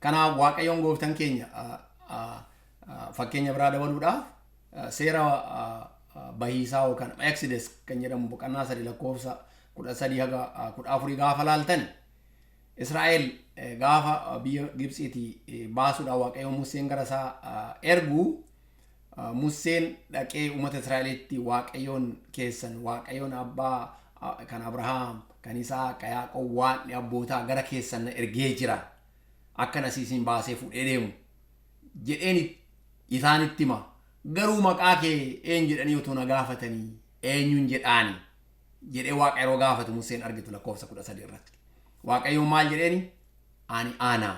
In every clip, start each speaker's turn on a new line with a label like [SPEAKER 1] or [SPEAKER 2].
[SPEAKER 1] Kanaaf Waaqayyoon gooftan keenya fakkeenya biraa dabaluudhaaf seera bahiisaa yookaan Exodus kan jedhamu boqonnaa 3 lakkoofsa 13 haga 14 gaafa laaltan, Israa'el gaafa biyya Gibxiitii baasuudhaan Waaqayyoon Museen gara isaa ergu, Museen dhaqee uummata Israa'elitti Waaqayyoon keessan, Waaqayyoon abbaa kan Abrahaam, kan Isaaq, kan Yaaqoob, Waaqni abbootaa gara keessan na ergee jira, akka nasiisin baasee fuudhee deemu jedheen isaanitti hima. Garuu maqaa kee eenyu jedhanii otoo na gaafatanii eenyuun jedhaani jedhee Waaqa yeroo gaafatu Museen argitu lakkoofsa 13 irratti. Waaqayyoon maal jedheeni? Ani ana.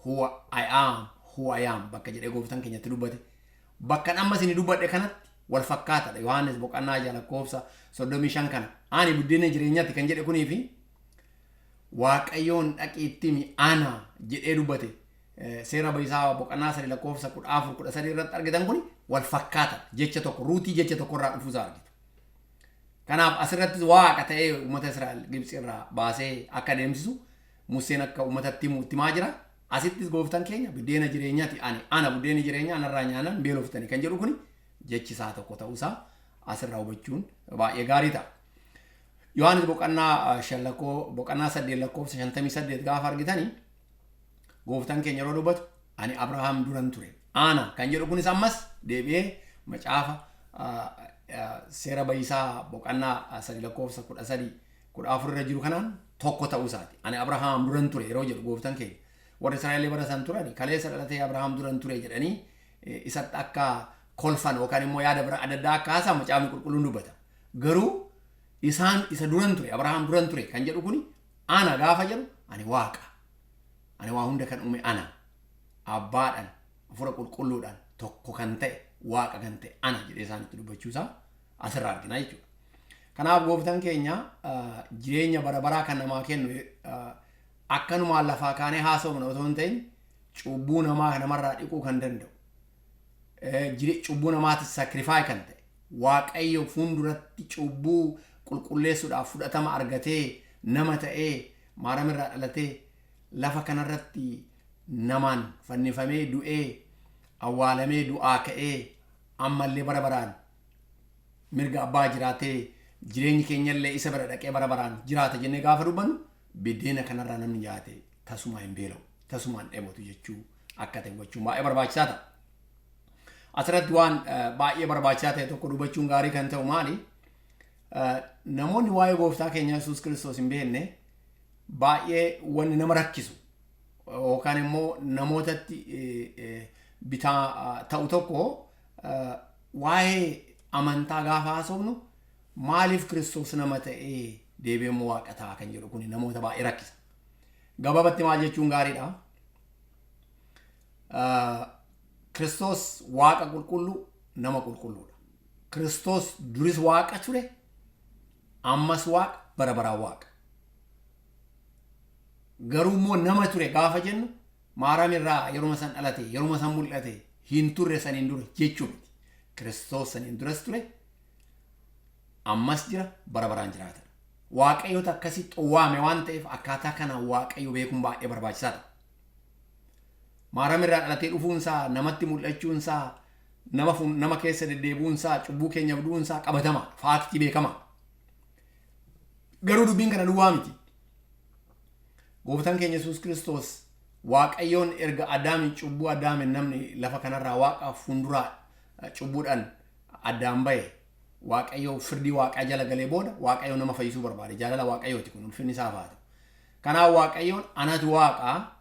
[SPEAKER 1] Who I am, who I am bakka jedhee gooftaan keenyatti dubbate. Bakka amma isin dubbadhe kanatti wal fakkaatadha. Yohaannis boqonnaa 6 lakkoofsa 35 kana. Ani buddeena jireenyaatti kan jedhe kunii fi Waaqayyoon dhaqii itti himi ana jedhee dubbate, seera bahiisaa boqonnaa 3 lakkoofsa 14 13 irratti argitan kun wal fakkaatadha. Jecha tokko ruutii jecha tokko irraa dhufuusaa argitu. Kanaaf asirrattis Waaqa ta'ee uummata Israa'el Gibxi irraa baasee akka deemsisu Museen akka uummatatti himu itti himaa jira. Asittis gooftaan keenya buddeena jireenyaati, ani ana buddeena jireenyaa, anarraa nyaanan beeloftani kan jedhu kun jechi isaa tokko ta'uusaa asirraa hubachuun baay'ee gaarii ta'a. Yohaannis boqonnaa 5 lakkoo boqonnaa 8 lakkoofsa 58 gaafa argitani, gooftaan keenya yeroo dubbatu ani Abrahaam duran ture. Ana kan jedhu kunis ammas deebi'ee macaafa seera bahiisaa boqonnaa 3 lakkoofsa 13 14 irra jiru kanaan tokko ta'uu isaati. Ani Abrahaam duran ture yeroo jedhu gooftaan keenya, warri Israa'el bara san turan kaleessa dhalatee Abrahaam duran ture jedhanii isatti akka kolfan yookaan immoo yaada bira adda addaa akka haasa'an macaafni qulqulluun dubbata. Garuu isaan isa duran ture, Abrahaam duran ture kan jedhu kuni, ana gaafa jedhu ani Waaqa. Ani waa hunda kan uume ana. Abbaadhaan, hafuura qulqulluudhaan tokko kan ta'e, Waaqa kan ta'e ana jedhee isaanitti dubbachuusaa asirraa argina jechuudha. Kanaaf gooftaan keenya jireenya bara baraa kan namaa kennu akkanumaan lafaa kaanee haasofna otoo hin ta'in, cubbuu namaa namarraa dhiquu kan danda'u, cubbuu namaatis sacrifice kan ta'e, Waaqayyo fuulduratti cubbuu qulqulleessuudhaaf fudhatama argatee nama ta'ee Maaramirraa dhalatee lafa kanarratti namaan fannifamee, du'ee, awwaalamee, du'aa ka'ee, ammallee bara baraan mirga abbaa jiraatee, jireenyi keenyallee isa bira dhaqee bara baraan jiraata jennee gaafa dubbannu, biddeena kanarraa namni nyaate tasumaa hin beela'u, tasumaa hin dheebotu jechuu akka ta'e hubachuun baay'ee barbaachisaa ta'a. Asirratti waan baay'ee barbaachisaa ta'e tokko dubbachuun gaarii kan ta'u maali? Namoonni waa'ee gooftaa keenya Yesuus Kiristoos hin beekne baay'ee wanni nama rakkisu yookaan immoo namootatti bitaa ta'u tokko, waa'ee amantaa gaafa haasofnu maaliif Kiristoos nama ta'ee deebi'ee immoo Waaqa ta'a kan jedhu kun namoota baay'ee rakkisa. Gabaabatti maal jechuun gaariidha? Kiristoos Waaqa qulqulluu, nama qulqulluudha. Kiristoos duris Waaqa ture, ammas Waaqa, bara baraan Waaqa. Garuu immoo nama ture gaafa jennu Maaraam irraa yeruma san dhalate, yeruma san mul'ate, hin turre saniin dura jechuu miti. Kiristoos saniin duras ture, ammas jira, bara baraan jiraata. Waaqayyoota akkasitti waame waan ta'eef akkaataa kanaan Waaqayyo beekuun baay'ee barbaachisaa ta'a. Maaraam irraa dhalatee dhufuunsaa, namatti mul'achuunsaa, nama keessa deddeebi'uunsaa, cubbuu keenyaaf du'uunsaa qabatama, faaktii beekama. Garuu dubbiin kana duwwaa miti. Gooftaan keenya Yesuus Kiristoos Waaqayyoon erga Addaamiin cubbuu Addaamiin namni lafa kanarraa Waaqa fuulduraa cubbuudhaan addaan bahe, Waaqayyo firdii Waaqaa jala galee booda Waaqayyo nama fayyisuu barbaade. Jaalala Waaqayyooti kun, ulfinni isaaf haa ta'u. Kanaaf Waaqayyoon anatu Waaqa,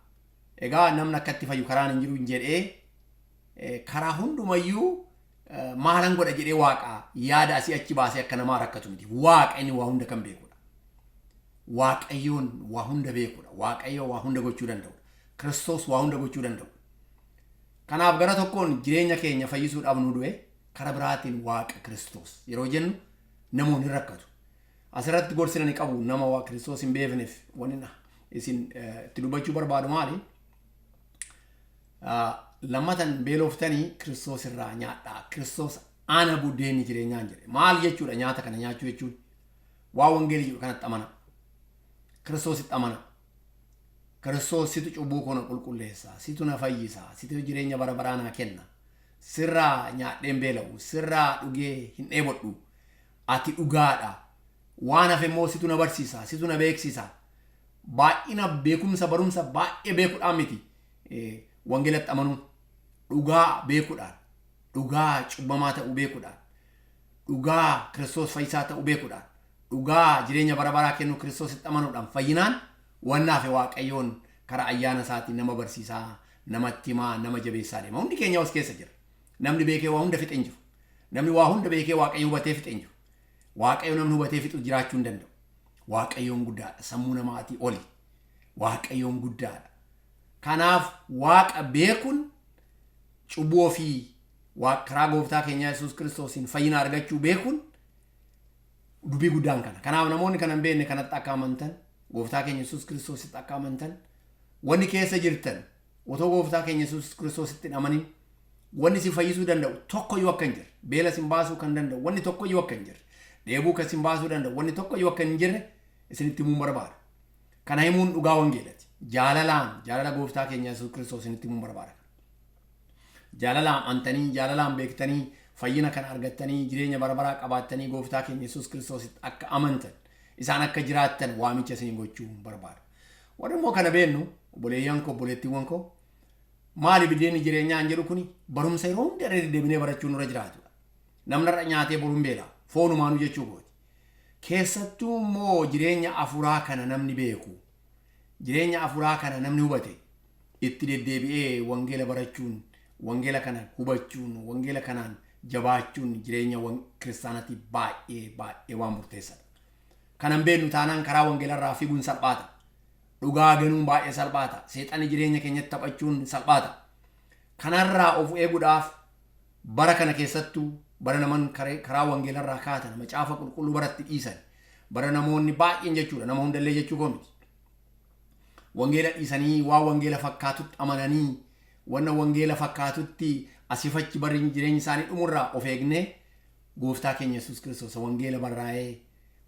[SPEAKER 1] egaa namni akka itti fayyu karaan hin jiru jedhee karaa hundumayyuu maalan godha jedhee Waaqa yaada asii achi baasee akka namaa rakkatu miti. Waaqa inni waa hunda kan beekudha. Waaqayyoon waa hunda beekudha. Waaqayyo waa hunda gochuu danda'udha. Kiristoos waa hunda gochuu danda'u. Kanaaf gara tokkoon jireenya keenya fayyisuudhaaf nu du'e, kara biraatiin Waaqa Kiristoos yeroo jennu namoonni rakkatu. Asirratti gorsina ni qabu nama waa Kiristoos hin beekneef wanni isin itti dubbachuu barbaadu maali? Lammatan beeloftanii Kiristoos irraa nyaadhaa. Kiristoos ana buddeenni jireenyaan jedhe. Maal jechuudha nyaata kana nyaachuu jechuun? Waa wangeelii jedhu kanatti amana. Kiristoositti amana. Kiristoos situ cubbuu koo na qulqulleessa, situ na fayyisa, situ jireenya bara baraa naa kenna. Sirraa nyaadheen beela'u, sirraa dhugee hin dheebodhu. Ati dhugaadha. Waan hafe immoo situ na barsiisa, situ na beeksisa. Baay'ina beekumsa barumsa baay'ee beekuudhaan miti wangeelatti amanuun. Dhugaa beekuudhaan, dhugaa cubbamaa ta'uu beekuudhaan, dhugaa Kiristoos fayyisaa ta'uu beekuudhaan, dhugaa jireenya bara baraa kennu Kiristoositti amanuudhaan fayyinaan wanna hafe Waaqayyoon karaa ayyaana isaatiin nama barsiisaa, namatti himaa, nama jabeessaa deema. Hundi keenya as keessa jira. Namni beekee waa hunda fixe hin jiru. Namni waa hunda beekee Waaqayyo hubatee fixe hin jiru. Waaqayyo namni hubatee fixu jiraachuu hin danda'u. Waaqayyoon guddaadha. Sammuu namaatii oli. Waaqayyoon guddaadha. Kanaaf Waaqa beekuun, cubbuu ofii karaa gooftaa keenyaa Yesuus Kiristoosiin fayyina argachuu beekuun dubbii guddaan kana. Kanaaf namoonni kana hin beekne kanatti akka amantan, gooftaa keenya Yesuus Kiristoositti akka amantan, wanni keessa jirtan otoo gooftaa keenya Yesuus Kiristoositti hin amanin wanni si fayyisuu danda'u tokkoyyuu akka hin jirre, beela sin baasuu kan danda'u wanni tokkoyyuu akka hin jirre, dheebuu kan sin baasuu danda'u wanni tokkoyyuu akka hin jirre isinitti himuun barbaada. Kana himuun dhugaa wangeelati. Jaalalaan, jaalala gooftaa keenya Yesuus Kiristoos isinitti himuun barbaada. Jaalalaan amantanii, jaalalaan beektanii, fayyina kana argattanii, jireenya bara baraa qabaattanii gooftaa keenya Yesuus Kiristoositti akka amantan, isaan akka jiraattan waamicha isin gochuu barbaada. Warri immoo kana beennu, obboleeyyan koo, obboleettiiwwan koo, maali biddeenni jireenyaa hin jedhu kuni barumsa yeroo hunda irra deddeebinee barachuun nurra jiraatudha. Namni har'a nyaatee boruun beela. Foonumaanuu jechuu kooti. Keessattuu immoo jireenya afuraa kana namni beeku, jireenya afuraa kana namni hubate, itti deddeebi'ee wangeela barachuun, wangeela kana hubachuun, wangeela kanaan jabaachuun jireenya kiristaanatti baay'ee baay'ee waan murteessadha. Kana hin beeknu taanaan karaa wangeelarraa fiiguun salphaata. Dhugaa ganuun baay'ee salphaata. Seexanni jireenya keenyatti taphachuun salphaata. Kanarraa of eeguudhaaf bara kana keessattuu, bara naman karaa wangeelarraa kaatan, macaafa qulqulluu baratti dhiisan, bara namoonni baay'een jechuudha, nama hundallee jechuu koo miti. Wangeela dhiisanii waan wangeela fakkaatutti amananii, wanna wangeela fakkaatutti asifachi barri jireenya isaanii dhumurraa of eegnee, gooftaa keenya Yesuus Kiristoos wangeela barraa'ee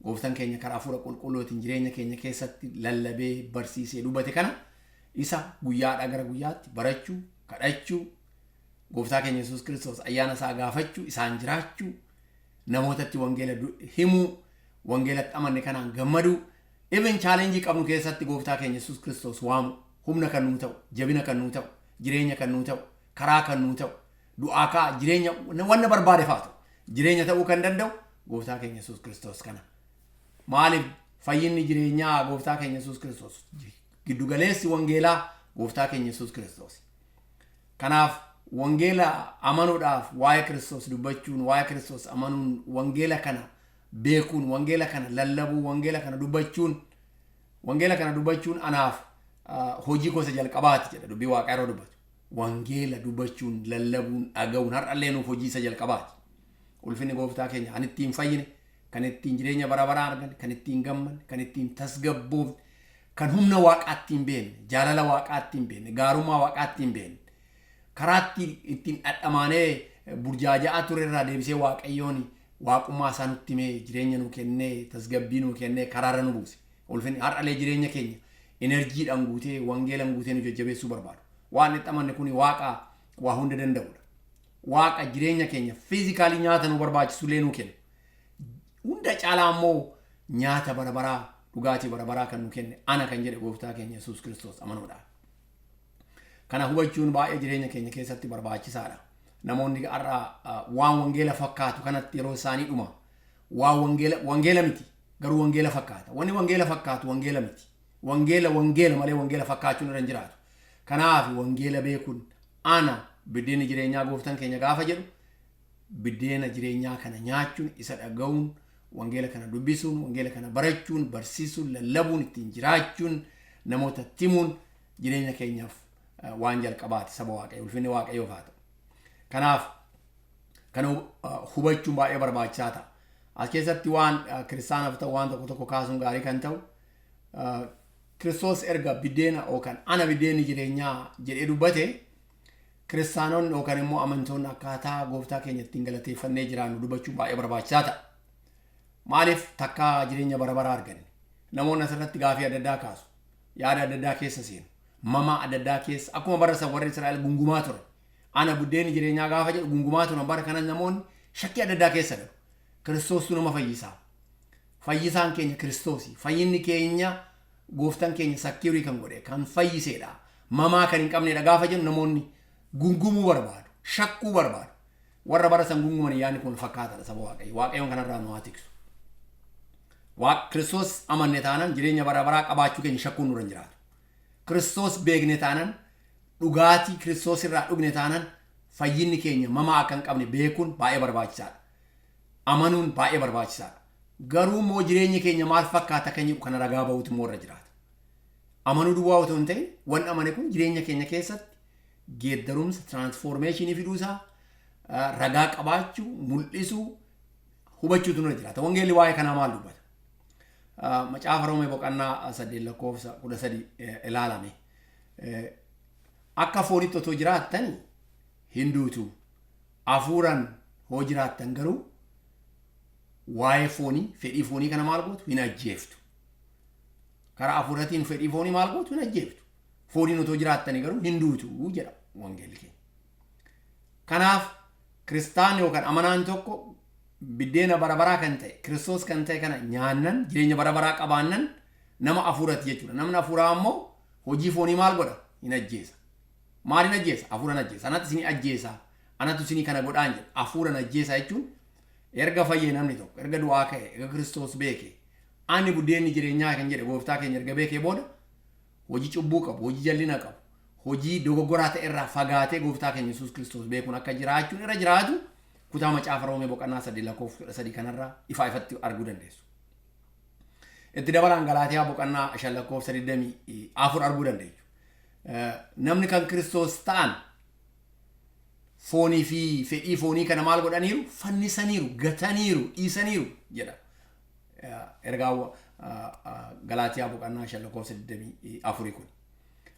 [SPEAKER 1] gooftaan keenya karaa hafuura qulqulluutiin jireenya keenya keessatti lallabee barsiisee dubbate kana isa guyyaadhaa gara guyyaatti barachuu, kadhachuu, gooftaa keenya Yesuus Kiristoos ayyaana isaa gaafachuu, isaan jiraachuu, namootatti wangeela himuu, wangeelatti amanne kanaan gammaduu, even challenge qabnu keessatti gooftaa keenya Yesuus Kiristoos waamu, humna kan nuu ta'u, jabina kan nuu ta'u, jireenya kan nuu ta'u, karaa kan nuu ta'u, du'aa kaa jireenya wanna barbaade faa ta'u, jireenya ta'uu kan danda'u gooftaa keenya Yesuus Kiristoos kana. Maaliif fayyinni jireenyaa gooftaa keenya Yesuus Kiristoos? Giddugaleessi wangeelaa gooftaa keenya Yesuus Kiristoos. Kanaaf wangeela amanuudhaaf waa'ee Kiristoos dubbachuun, waa'ee Kiristoos amanuun, wangeela kana beekuun, wangeela kana lallabuu, wangeela kana dubbachuun, wangeela kana dubbachuun anaaf hojii gosa jalqabaati jedha dubbii Waaqaa yeroo dubbatu. Wangeela dubbachuun, lallabuun, dhaga'uun har'allee nuuf hojii isa jalqabaati. Ulfinni gooftaa keenya kan ittiin fayyine, kan ittiin jireenya bara baraa arganne, kan ittiin gammanne, kan ittiin tasgabboofne, kan humna Waaqaa ittiin beekne, jaalala Waaqaa ittiin beekne, gaarummaa Waaqaa ittiin beekne, karaa ittiin dhadhamaanee burjaaja'aa ture irraa deebisee Waaqayyoon waaqummaa isaa nutti himee, jireenya nu kennee, tasgabbii nu kennee, karaarra nu buuse. Ulfinni har'alee jireenya keenya enerjiidhaan guutee, wangeelaan guutee nu jajjabeessuu barbaadu. Waan itti amanne kuni Waaqa waa hunda danda'udha. Waaqa jireenya keenya physically nyaata nu barbaachisu illee nu kennu. Hunda caalaa immoo nyaata bara baraa, dhugaatii bara baraa kan nu kenne ana kan jedhe gooftaa keenya Yesuus Kiristoos amanuudhaan. Kana hubachuun baay'ee jireenya keenya keessatti barbaachisaadha. Namoonni har'a waan wangeela fakkaatu kanatti yeroo isaanii dhuma. Waan wangeela, wangeela miti, garuu wangeela fakkaata. Wanni wangeela fakkaatu wangeela miti. Wangeela wangeela malee wangeela fakkaachuun irra hin jiraatu. Kanaaf wangeela beekuun, ana biddeenni jireenyaa gooftaan keenya gaafa jedhu, biddeena jireenyaa kana nyaachuun, isa dhaga'uun, wangeela kana dubbisuun, wangeela kana barachuun, barsiisuun, lallabuun, ittiin jiraachuun, namoota timuun jireenya keenyaaf waan jalqabaati saba Waaqayyo. Ulfinni Waaqayyoof haa ta'u. Kanaaf kana hubachuun baay'ee barbaachisaa ta'a. As keessatti waan kiristaanaaf ta'u waan tokko tokko kaasuun gaarii kan ta'u, Kiristoos erga biddeena yookaan ana biddeenni jireenyaa jedhee dubbate, kiristaanonni yookaan immoo amantoonni akkaataa gooftaa keenya ittiin galateeffannee jiraannu dubbachuun baay'ee barbaachisaa ta'a. Maaliif takkaa jireenya bara baraa arganne? Namoonni asirratti gaafii adda addaa kaasu. yaada adda addaa keessa seenu. Mamaa adda addaa keessa akkuma bara san warri Israa'el gungumaa turan. Ana buddeenni jireenyaa gaafa jedhu gungumaa turan bara kanas namoonni shakkii adda addaa keessa galu. Kiristoostu nama fayyisaa. Fayyisaan keenya Kiristoosi. Fayyinni keenya gooftaan keenya sakkiirii kan godhe kan fayyiseedha. Mamaa kan hin qabnedha gaafa jennu namoonni gungumuu barbaadu. Shakkuu barbaadu. Warra bara san gunguman yaadni kun fakkaataadha saba Waaqayyo. Waaqayyoon kanarraa nu haa tiksu. Kiristoos amanne taanaan jireenya bara baraa qabaachuu keenya shakkuun nurra hin jiraatu. Kiristoos beekne taanaan dhugaatii Kiristoos irraa dhugne taanaan fayyinni keenya mamaa akka hin qabne beekuun baay'ee barbaachisaadha. Amanuun baay'ee barbaachisaadha. Garuu immoo jireenyi keenya maal fakkaata kan jedhu kana ragaa ba'uutu immoo irra jiraata. Amanuu duwwaa otoo hin ta'in wanni amane kun jireenya keenya keessatti geeddarumsa transformation fiduusaa ragaa qabaachuu mul'isuu hubachuutu nurra jiraata. Wangeelli waa'ee kanaa maal dubbata? Macaafa Roomee boqonnaa 8 lakkoofsa 13 ilaalame. Akka foonitti otoo jiraattani hin duutu. Hafuuraan hoo jiraattan garuu waa'ee foonii fedhii foonii kana maal gootu hin ajjeeftu. Karaa hafuuratiin fedhii foonii maal gootu hin ajjeeftu. Fooniin otoo jiraattani garuu hin duutu jedha wangeelli keenya. Kanaaf kiristaan yookaan amanaan tokko biddeena bara baraa kan ta'e Kiristoos kan ta'e kana nyaannan jireenya bara baraa qabaannan nama hafuurati jechuudha. Namni hafuuraa immoo hojii foonii maal godha? Hin ajjeesa. Maal hin ajjeesa? Hafuuran ajjeesa. Anatti isinii ajjeesa. Anatu isinii kana godhaan jedha. Hafuuran ajjeesa jechuun erga fayyee namni tokko erga du'aa ka'e erga Kiristoos beeke ani buddeenni jireenyaa kan jedhe gooftaa keenya erga beekee booda hojii cubbuu qabu, hojii jallina qabu, hojii dogoggoraa ta'e irraa fagaatee gooftaa keenya Yesuus Kiristoos beekuun akka jiraachuun irra jiraatu kutaa macaafa Roomee boqonnaa 8 lakkoofsa 13 kanarraa ifaa ifatti arguu dandeessu. Itti dabalaan Galaatiyaa boqonnaa 5 lakkoofsa 24 arguu dandeessu. Namni kan Kiristoos ta'an foonii fi fedhii foonii kana maal godhaniiru? Fannisaniiru, gataniiru, dhiisaniiru jedha. Ergaa Galaatiyaa boqonnaa 5 lakkoofsa 24 kun.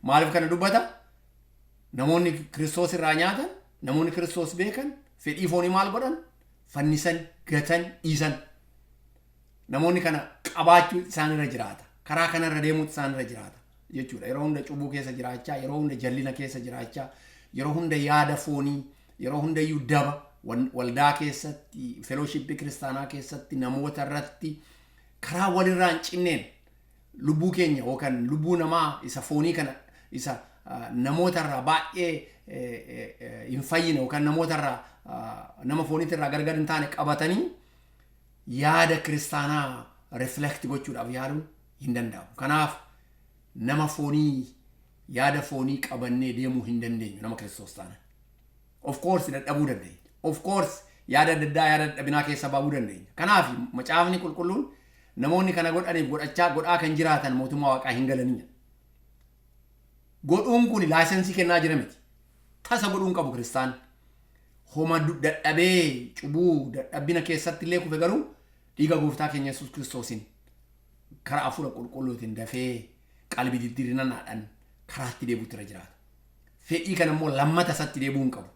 [SPEAKER 1] Maaliif kana dubbata? Namoonni Kiristoos irraa nyaatan, namoonni Kiristoos beekan, fedhii foonii maal godhan? Fannisan, gatan, dhiisan. Namoonni kana qabaachuu isaan irra jiraata. Karaa kanarra deemuutu isaan irra jiraata jechuudha. Yeroo hunda cubbuu keessa jiraachaa, yeroo hunda jallina keessa jiraachaa, yeroo hunda yaada foonii, yeroo hundayyuu daba waldaa keessatti, fellowship kiristaanaa keessatti, namoota irratti karaa walirraa hin cinneen lubbuu keenya yookaan lubbuu namaa isa foonii kana isa namoota irraa baay'ee hin fayyine yookaan namoota irraa nama fooniitti irraa gargar hin taane qabatanii yaada kiristaanaa reflect gochuudhaaf yaaluun hin danda'amu. Kanaaf nama foonii yaada foonii qabannee deemuu hin dandeenyu nama Kiristoos taana. Of course dadhabuu dandeenya. Of course yaada adda addaa yaada dadhabinaa keessa baabuu dandeenya. Kanaaf macaafni qulqulluun namoonni kana godhaniif godhachaa godhaa kan jiraatan mootummaa waaqaa hin galanii. Godhuun kun license kennaa jira miti. Tasa godhuun qabu kiristaan. Homa dadhabee cubuu dadhabina keessatti illee kufe garuu dhiiga gooftaa keenya Yesuus Kiristoosiin karaa hafuura qulqulluutiin dafee qalbii diddiirinaadhaan karaatti deebi'utti irra jiraata. Fedhii kana immoo lammata isatti deebi'uu hin qabu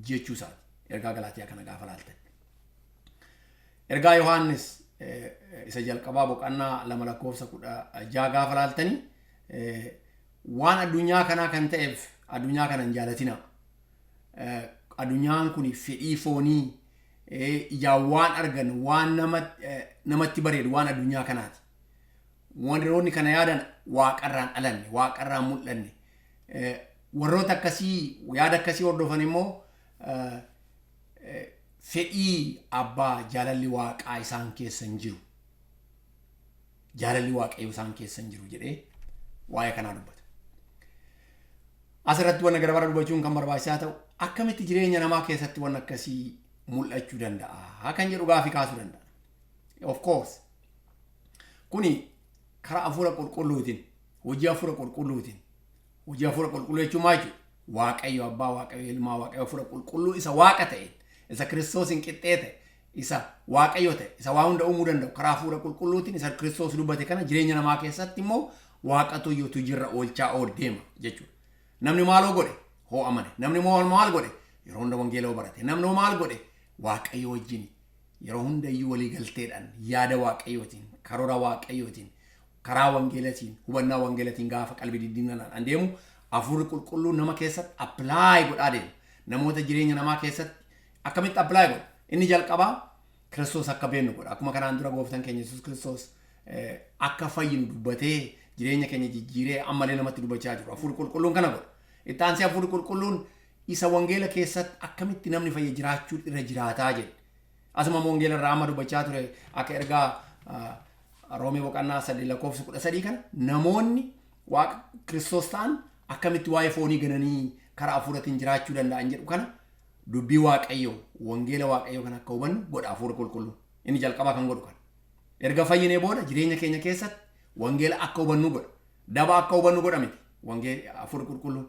[SPEAKER 1] jechuu isaati. Ergaa Galaatiyaa kana gaafa laaltan. Ergaa Yohaannis isa jalqabaa boqonnaa 2 lakkoofsa 16 gaafa laaltanii waan addunyaa kanaa kan ta'eef addunyaa kana hin jaalatinaa. Addunyaan kun fedhii foonii ijaan waan argan waan namatti bareedu waan addunyaa kanaati. Warroonni kana yaadan waaqarraan dhalanne, waaqarraan mul'anne. Warroota akkasii yaada akkasii hordofan immoo fedhii abbaa jaalalli waaqaa isaan keessa hin jiru. Jaalalli waaqayyoo isaan keessa hin jiru jedhee waa'ee kanaa dubbata. Asirratti wanna gara bara dubbachuun kan barbaachisaa ta'u akkamitti jireenya namaa keessatti wanna akkasii mul'achuu danda'a kan jedhu gaafii kaasuu danda'a. Of course kuni karaa hafuura qulqulluutiin hojii hafuura qulqulluutiin hojii hafuura qulqulluu jechuun maal jechuudha? Waaqayyo abbaa, Waaqayyo ilmaa, Waaqayyo hafuura qulqulluu isa waaqa ta'e, isa Kiristoos hin qixxee ta'e, isa Waaqayyo ta'e, isa waa hunda uumuu danda'u karaa hafuura qulqulluutiin isa Kiristoos dubbate kana jireenya namaa keessatti immoo waaqatu iyyuu jirra oolchaa ool deema jechuudha. Namni maaloo godhe? Hoo amane. Namni maal godhe? Yeroo hunda wangeela barate. Namni maal godhe? Waaqayyo wajjin yeroo hunda iyyuu walii galteedhaan yaada Waaqayyootiin, karoora Waaqayyootiin, Karaa wangeelatiin, hubannaa wangeelatiin gaafa qalbii diddiirrannaan deemu, hafuurri qulqulluun nama keessatti apply godhaa deema. Namoota jireenya namaa keessatti akkamitti apply godha? Inni jalqabaa Kiristoos akka beennu godha. Akkuma kanaan dura gooftaan keenya Yesuus Kiristoos akka fayyinu dubbatee, jireenya keenya jijjiiree, ammallee namatti dubbachaa jiru. Hafuurri qulqulluun kana godha. Itti aansee hafuurri qulqulluun isa wangeela keessatti akkamitti namni fayya jiraachuu irra jiraataa jedhe. Asuma wangeela irraa amma dubbachaa ture, akka ergaa Roomee boqonnaa 3 lakkoofsa 13 kana, namoonni waaqa Kiristoos ta'an akkamitti waa'ee foonii gananii karaa hafuuratiin jiraachuu danda'an jedhu kana, dubbii Waaqayyoo, wangeela Waaqayyoo kana akka hubannu godha hafuura qulqulluu. Inni jalqabaa kan godhu kana. Erga fayyinee booda jireenya keenya keessatti wangeela akka hubannu godha. Daba akka hubannu godha miti. Wangeela hafuurri qulqulluun.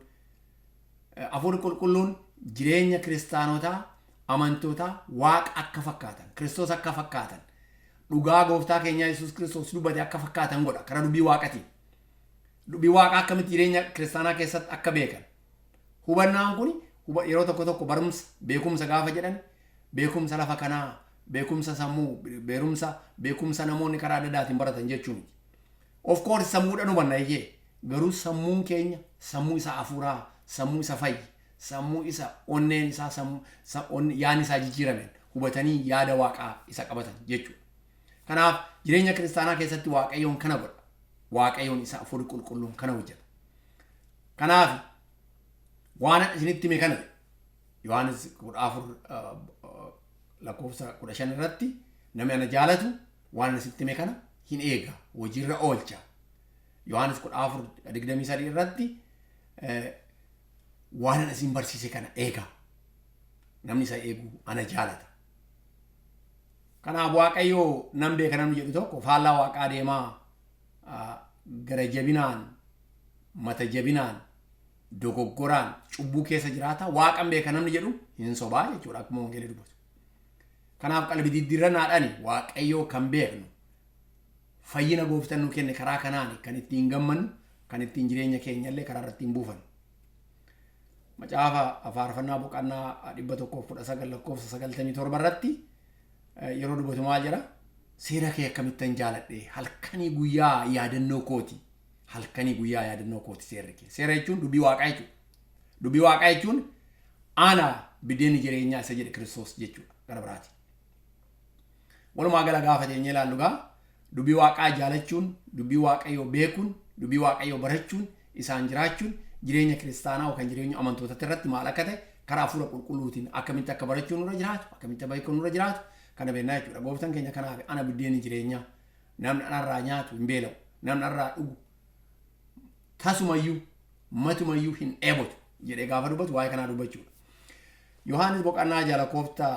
[SPEAKER 1] Hafuurri qulqulluun jireenya kiristaanotaa, amantootaa, waaqa akka fakkaatan, Kiristoos akka fakkaatan, dhugaa gooftaa keenyaa Yesuus Kiristoos dubbate akka fakkaatan godha karaa dubbii waaqatiin. Dubbii waaqaa akkamitti jireenya kiristaanaa keessatti akka beekan. Hubannaan kun yeroo tokko tokko barumsa, beekumsa gaafa jedhan, beekumsa lafa kanaa, beekumsa sammuu, beekumsa namoonni karaa adda addaatiin baratan jechuu miti. Of course sammuudhaan hubanna eeyyee, garuu sammuun keenya sammuu isa hafuuraa, sammuu isa fayyi, sammuu isa onneen isaa, yaadni isaa jijjiirameen hubatanii yaada waaqaa isa qabatan jechuudha. Kanaaf jireenya kiristaanaa keessatti Waaqayyoon kana godha. Waaqayyoon isa hafuurri qulqulluun kana hojjeta. Kanaaf waan isinitti hime kana, Yohaannis 14 lakkoofsa 15 irratti, namni ana jaalatu waan isinitti hime kana hin eega, hojiirra oolcha. Yohaannis 14:23 irratti, waan ana isin barsiise kana eega. Namni isa eegu ana jaalata. Kanaaf Waaqayyoo nan beeka namni jedhu tokko faallaa waaqaa deemaa, gara jabinaan, mata jabinaan, dogoggoraan, cubbuu keessa jiraata, waaqan beeka namni jedhu hin sobaa jechuudha, akkuma wangeelli dubbatu. Kanaaf qalbii diddiirrannaadhaan Waaqayyoo kan beeknu, fayyina gooftaan nu kenne karaa kanaan kan ittiin gammannu, kan ittiin jireenya keenya illee karaa irratti hin buufannu. Macaafa Faarfannaa boqonnaa 119 lakkoofsa 97 irratti yeroo dubbatu maal jedha? Seera kee akkamittan jaaladhe, halkanii guyyaa yaadannoo kooti. Halkanii guyyaa yaadannoo kooti seerri kee. Seera jechuun dubbii waaqaa jechuudha. Dubbii waaqaa jechuun ana biddeenni jireenyaa isa jedhe Kiristoos jechuudha gara biraati. Walumaa gala gaafa teenyee ilaallu gaa, dubbii waaqaa jaalachuun, dubbii waaqayyoo beekuun, dubbii waaqayyoo barachuun, isaan jiraachuun jireenya kiristaanaa yookaan jireenya amantootatti irratti maal akka ta'e, karaa hafuura qulqulluutiin akkamitti akka barachuun nurra jiraatu, akkamitti beekuun nurra jiraatu kana beeknaa jechuudha. Gooftaan keenya kanaaf ana biddeenni jireenyaa, namni anarraa nyaatu hin beela'u, namni anarraa dhugu tasumayyuu matumayyuu hin dheebotu jedhee gaafa dubbatu waa'ee kanaa dubbachuudha. Yohaannis boqonnaa 6 lakkoofsa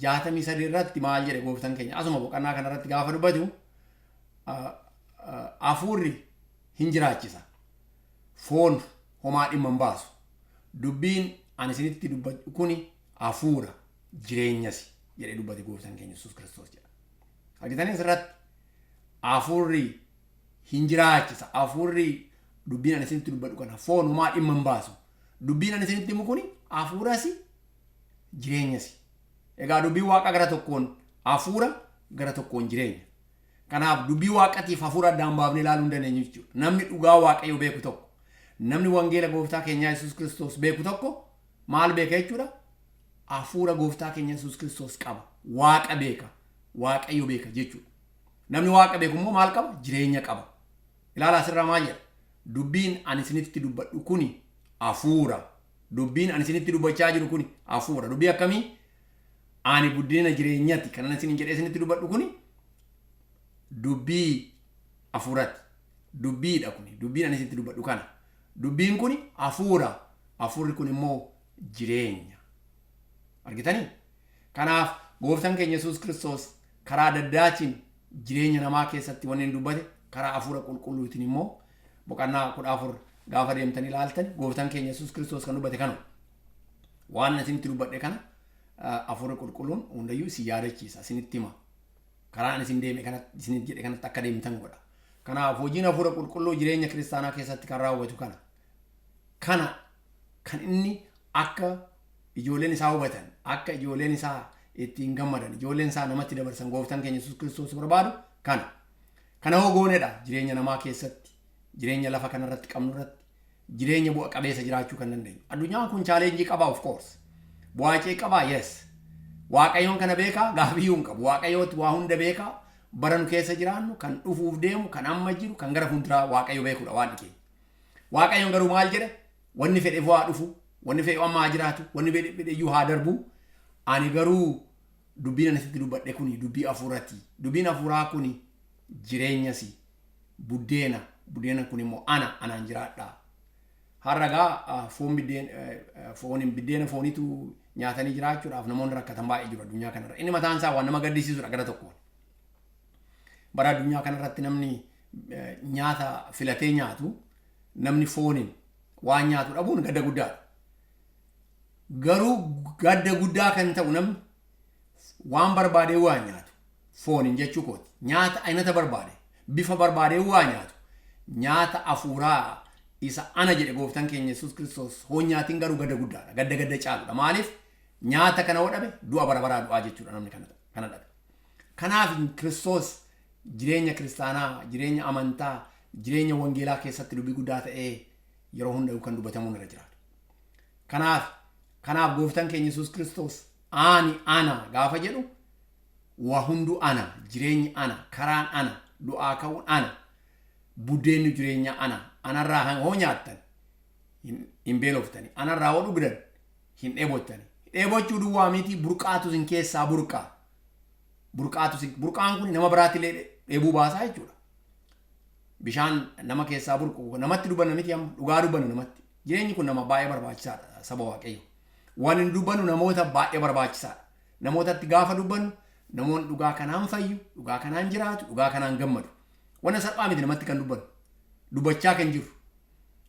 [SPEAKER 1] 63 irratti maal jedhe gooftaan keenya? Asuma boqonnaa kana irratti gaafa dubbatu, hafuurri hin jiraachisa, foon homaa dhimma hin baasu, dubbiin ani isinitti dubbadhu kuni hafuura, jireenyas jedhee dubbate gooftaan keenya Yesuus Kiristoos jedha. Argitanii, asirratti hafuurri hin jiraachisa, hafuurri, dubbiin ani isinitti dubbadhu kana, foon homaa dhimma hin baasu. Dubbiin ani isinitti himu kuni hafuuras, jireenyas. Egaa dubbiin waaqa gara tokkoon hafuura, gara tokkoon jireenya. Kanaaf dubbii waaqatiif hafuura addaan baafnee ilaaluu hin dandeenyu jechuudha. Namni dhugaa waaqayyo beeku tokko, namni wangeela gooftaa keenyaa Yesuus Kiristoos beeku tokko maal beeka jechuudha? Hafuura gooftaa keenya Yesuus Kiristoos qaba. Waaqa beeka. Waaqayyo beeka jechuudha. Namni waaqa beeku immoo maal qaba? Jireenya qaba. Ilaala, asirraa maal jedha? Dubbiin ani isinitti dubbadhu kuni hafuura. Dubbiin ani isinitti dubbachaa jiru kuni hafuura. Dubbii akkamii? Ani buddeena jireenyati. Kanan isinin jedhee isinitti dubbadhu kuni dubbii hafuurati. Dubbiidha kuni. Dubbiin ani isinitti dubbadhu kana. Dubbiin kuni hafuura. Hafuurri kun immoo jireenya. Argitanii? Kanaaf gooftaan keenya Yesuus Kiristoos karaa adda addaatiin jireenya namaa keessatti wanni inni dubbate, karaa hafuura qulqulluutiin immoo boqonnaa 14 gaafa deemtanii ilaaltan, gooftaan keenya Yesuus Kiristoos kan dubbate kanuma. Waan isinitti dubbadhe kana hafuurri qulqulluun hundayyuu isin yaadachiisa, isinitti hima. Karaa ani isin deeme kanatti, isinitti jedhe kanatti akka deemtan godha. Kanaaf hojiin hafuura qulqulluu jireenya kiristaanaa keessatti kan raawwatu kana. Kana kan inni akka ijoolleen isaa hubatan, akka ijoolleen isaa ittiin gammadan, ijoolleen isaa namatti dabarsan gooftaan keenya Yesuus Kiristoos barbaadu kana. Kana hoo goonedha jireenya namaa keessatti, jireenya lafa kanarratti qabnu irratti, jireenya bu'a qabeessa jiraachuu kan dandeenyu. Addunyaan kun challenge qaba, of course. Bu'aa qaba, yes. Waaqayyoon kana beekaa? Gaafiyyuu hin qabu. Waaqayyootti waa hunda beekaa. Bara nu keessa jiraannu, kan dhufuuf deemu, kan amma jiru, kan gara fuulduraa Waaqayyo beekudha waan keenya. Waaqayyoon garuu maal jedhe? Wanni fedhe haa dhufu, wanni fedhe amma haa jiraatu, wanni fedhe iyyuu haa darbu. Ani garuu dubbiin ani sitti dubbadhe kuni dubbii hafuurati. Dubbiin hafuuraa kuni jireenyasi, buddeena, buddeena kun immoo ana, anaan jiraadha. Har'a gaa foon biddeen fooniin biddeena fooniitu nyaatanii jiraachuudhaaf namoonni rakkatan baay'ee jiru addunyaa kanarra. Inni mataan isaa waan nama gaddisiisudha gara tokkoon. Bara addunyaa kanarratti namni nyaata filatee nyaatu, namni fooniin waan nyaatu dhabuun gadda guddaadha. Garuu gadda guddaa kan ta'u namni waan barbaadee waa nyaatu, fooniin jechuu kooti. Nyaata aynata barbaade, bifa barbaadee waa nyaatu, nyaata afuuraa isa ana jedhe gooftaan keenya Yesuus Kiristoos hoo nyaatiin garuu gadda guddaadha. Gadda gadda caaludha. Maaliif? Nyaata kana hoo dhabe, du'a bara baraa du'aa jechuudha namni kana dhabe. Kanaaf Kiristoos jireenya kiristaanaa, jireenya amantaa, jireenya wangeelaa keessatti dubbii guddaa ta'ee yeroo hunda kan dubbatamuun irra jiraatu. Kanaaf gooftaan keenya Yesuus Kiristoos ani ana gaafa jedhu, waa hunduu ana, jireenyi ana, karaan ana, du'aa ka'uun ana, buddeenni jireenya ana, anarraa hoo nyaattan hin beeloftani, anarraa hoo dhugdan hin dheebottani. Dheebochuu duwwaa miti, burqaatu isin keessaa burqaa. Burqaatu isin, burqaan kun nama biraatti illee dheebuu baasaa jechuudha. Bishaan nama keessaa burqu, namatti dubbanna miti, amma dhugaa dubbanna namatti. Jireenyi kun nama baay'ee barbaachisaadha, saba Waaqayyo. Waan hin dubbannu namoota baay'ee barbaachisaadha. Namootatti gaafa dubbannu namoonni dhugaa kanaan fayyu, dhugaa kanaan jiraatu, dhugaa kanaan gammadu. Wanna salphaa miti namatti kan dubbannu. Dubbachaa kan jirru.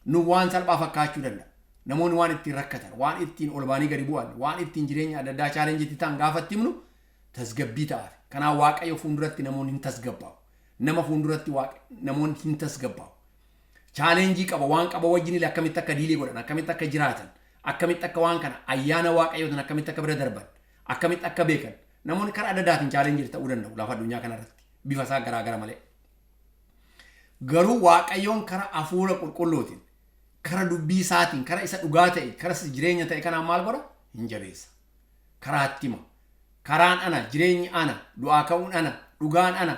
[SPEAKER 1] Nu waan salphaa fakkaachuu danda'a. Namoonni waan ittiin rakkatan, waan ittiin ol baanii gadi bu'an, waan ittiin jireenya adda addaa challenge itti ta'an gaafa itti himnu tasgabbii ta'aaf. Kanaaf Waaqayyo fuulduratti namoonni hin tasgabbaa'u. Nama fuulduratti namoonni hin tasgabbaa'u. Challenge qaba, waan qaba wajjin illee akkamitti akka deal godhan, akkamitti akka jiraatan, akkamitti akka waan kana ayyaana Waaqayyootiin akkamitti akka bira darban, akkamitti akka beekan. Namoonni karaa adda addaatiin challenge ta'uu danda'u lafa addunyaa kanarratti bifa isaa garaa gara malee. Garuu Waaqayyoon karaa hafuura qulqulluutiin, karaa dubbii isaatiin, karaa isa dhugaa ta'e, karaa isa jireenya ta'e kanaan maal godha? Hin jabeessa. Karaa itti hima. Karaan ana, jireenyi ana, du'aa ka'uun ana, dhugaan ana,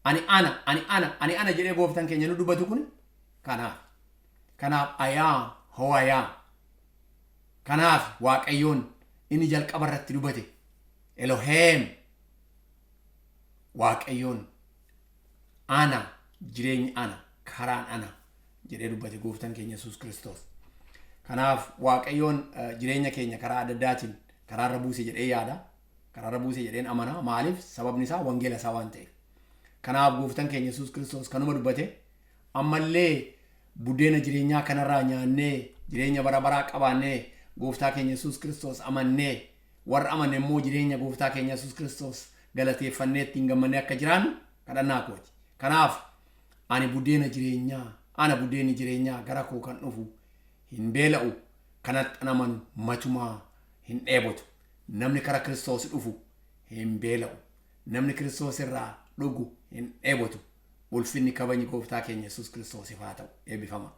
[SPEAKER 1] ani ana, ani ana, ani ana jedhee gooftaan keenya nu dubbatu kun kanaaf. Kanaaf ayaa ho'ayaa. Kanaaf Waaqayyoon inni jalqaba irratti dubbate Eloheem, Waaqayyoon ana, jireenyi ana, karaan ana jedhee dubbate gooftaan keenya Yesuus Kiristoos. Kanaaf Waaqayyoon jireenya keenya karaa adda addaatiin karaarra buuse jedhee yaada. Karaarra buuse jedheen amana. Maaliif? Sababni isaa wangeela isaa waan ta'eef. Kanaaf gooftaan keenya Yesuus Kiristoos kanuma dubbate. Ammallee buddeena jireenyaa kanarraa nyaannee jireenya bara baraa qabaannee, gooftaa keenya Yesuus Kiristoos amannee, warra amanne immoo jireenya gooftaa keenya Yesuus Kiristoos galateeffannee ittiin gammannee akka jiraannu kadhannaa kooti. Kanaaf ani buddeena jireenyaa, ana buddeenni jireenyaa, gara koo kan dhufu hin beela'u, kanatti an amanu matumaa hin dheebotu. Namni kara Kiristoos dhufu hin beela'u. Namni Kiristoos irraa dhugu hin dheebotu. Ulfinni kabajni gooftaa keenya Yesuus Kiristoosiif haa ta'u. Eebbifama.